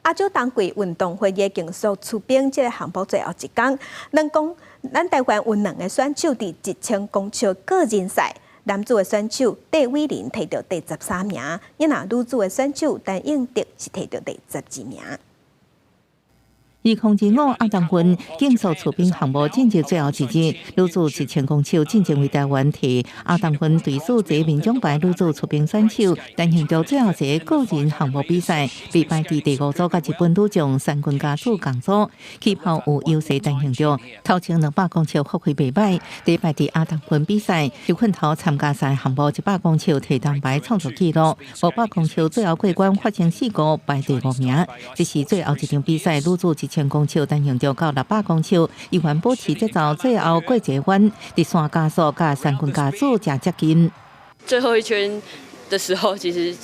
亞洲冬季運動會的競速出冰這個項目最後一工，兩公咱台灣有兩个選手佇1000公尺個人賽，男子的選手戴偉霖提著第13名，若女子的選手陳應德是提著第12名。2025亞冬運競速出冰項目進入最後一日，女子1000公尺進前為台灣提亞冬運隊數這面獎牌女子出冰選手，進行著最後一个個人項目比賽，被排佇第五組佮日本女將山軍佳子仝組，起跑有優勢進行著頭前200公尺發揮袂䆀，第一擺佇亞冬運比賽，劉困頭參加賽項目100公尺提銅牌創造紀錄，500公尺最後過關發生事故排第五名，這是最後一場比賽女子1000公尺單行著到600公尺，依然保持節奏，最後過一个彎，直線加速，佮山軍佳子誠接近。最後一圈的時候，其實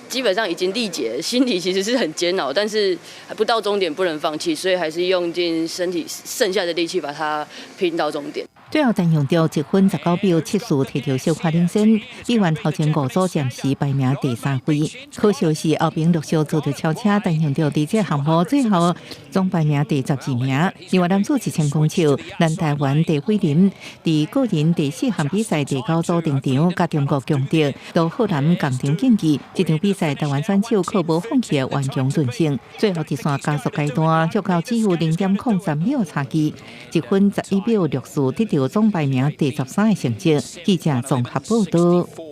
基本上已經力竭，心裡其實是很煎熬，但是不到終點不能放棄，所以還是用盡身體剩下的力氣把它拼到終點。最後單用著1分19秒74提著小可領先，比完頭前五組暫時排名第三位。可惜是後邊陸續遭著超車，單用著佇這個項目最後總排名第12名。另外男子1000公尺，咱台灣戴偉霖佇個人第四項比賽第九組登場，佮中國強敵羅浩南仝場競技。這場比賽台灣選手靠無放棄的頑強韌性，最後直線加速階段，足夠只有0.03秒差距，1分11秒64得著總排名第13的成績。記者綜合報導。